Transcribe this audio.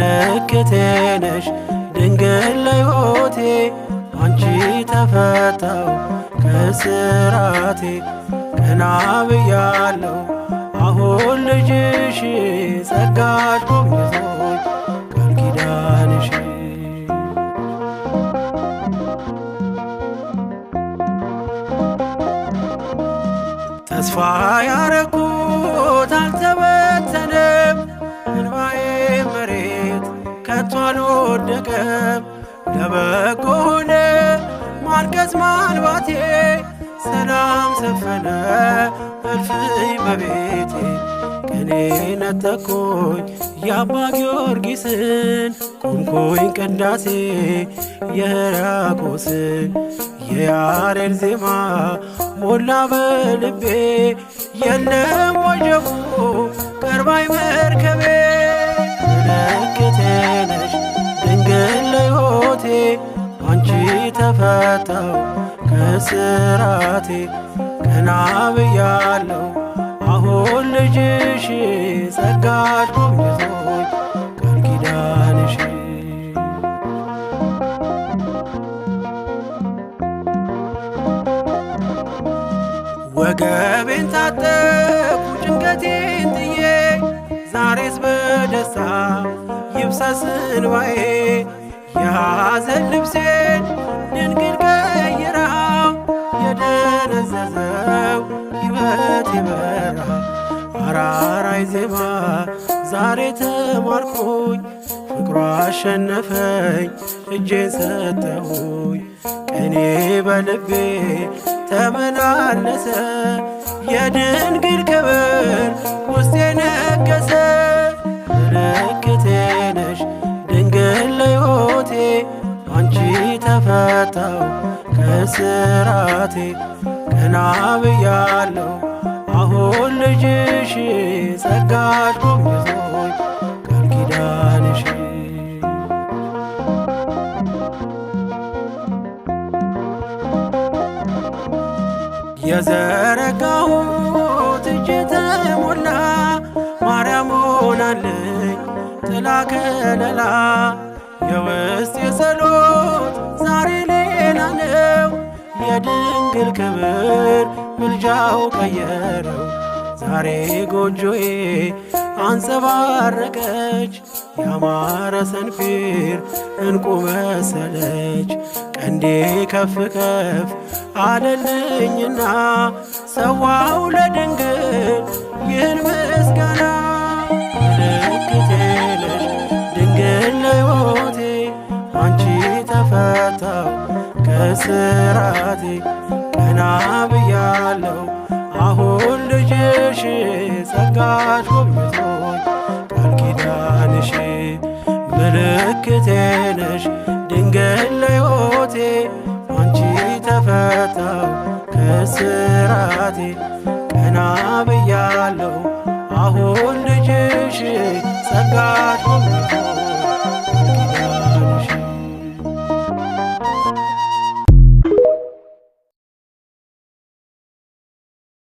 ምልክቴ ነሽ ድንግል ለሕይወቴ አንቺ ተፈታው ከስራቴ ቀና ብያለሁ አሁን ልጅሽ ጸጋሽ ጎብኝቶኝ ቃል ኪዳንሽ። ተስፋ ያረኩት አልተበተነም፣ እንባዬ መሬት ከቶ አልወደቀም። ለበጎ ሆነ ማልቀስ ማንባቴ፣ ሰላም ሰፈነ እልፍኝ በቤቴ። ቅኔ ነጠቅኩኝ የአባ ጊዮርጊስን፣ ቆምኩኝ ቅዳሴ የሕርያቆስን። የያሬድ ዜማ ሞላ በልቤ፣ የለም ወጀቡ ቀርባይ መርከቤ። ምልክቴ ነሽ ድንግል ለሕይወቴ አንቺ ተፈታው ከስራቴ ቀና ብያለሁ አሁን ልጅሽ ጸጋሽ ጎብኝቶኝ ቃል ኪዳንሽ። ወገቤን ታጠቅኩ ጭንቀቴን ጥዬ፣ ዛሬስ በደስታ ይብሰስ እንባዬ። የሐዘን ልብሴን ድንግል ቀይራው፣ የደነዘዘው ሕይወት ይበራ። አራራይ ዜማ ዛሬ ተማርኩኝ፣ ፍቅሯ አሸነፈኝ እጄን ሰጠሁኝ። ቅኔ በልቤ ተመላለሰ፣ የድንግል ክብር ውስጤ ነገሰ። ምልክቴ ነሽ ድንግል ለሕይወቴ አንቺ ተፈታው ከስራቴ ቀና ብያለሁ አሁን ልጅሽ ጸጋሽ ጎብኝቶኝ ቃል ኪዳንሽ። የዘረጋሁት እጄ ተሞላ፣ ማርያም ሆናለኝ ጥላ ከለላ። የውስጥ የጸሎት ዛሬ ሌላ ነው፣ የድንግል ክብር ምልጃው ቀየረው። ዛሬ ጎጆዬ አንጸባረቀች፣ ያማረ ሰንፔር እንቁ መሰለች። ቀንዴ ከፍ ከፍ አለልኝና ሰዋው ለድንግል ይህን ምስጋና። ምልክቴ ነሽ ድንግል ለሕይወቴ አንቺ ተፈታው ከስራቴ ቀና ብያለሁ አሁን ልጅሽ ጸጋሽ ጎብኝቶኝ ቃል ኪዳንሽ። ምልክቴ ነሽ ድንግል ለሕይወቴ አንቺ ተፈታው ከስራቴ ቀና ብያለሁ አሁን ልጅሽ ጸጋሽ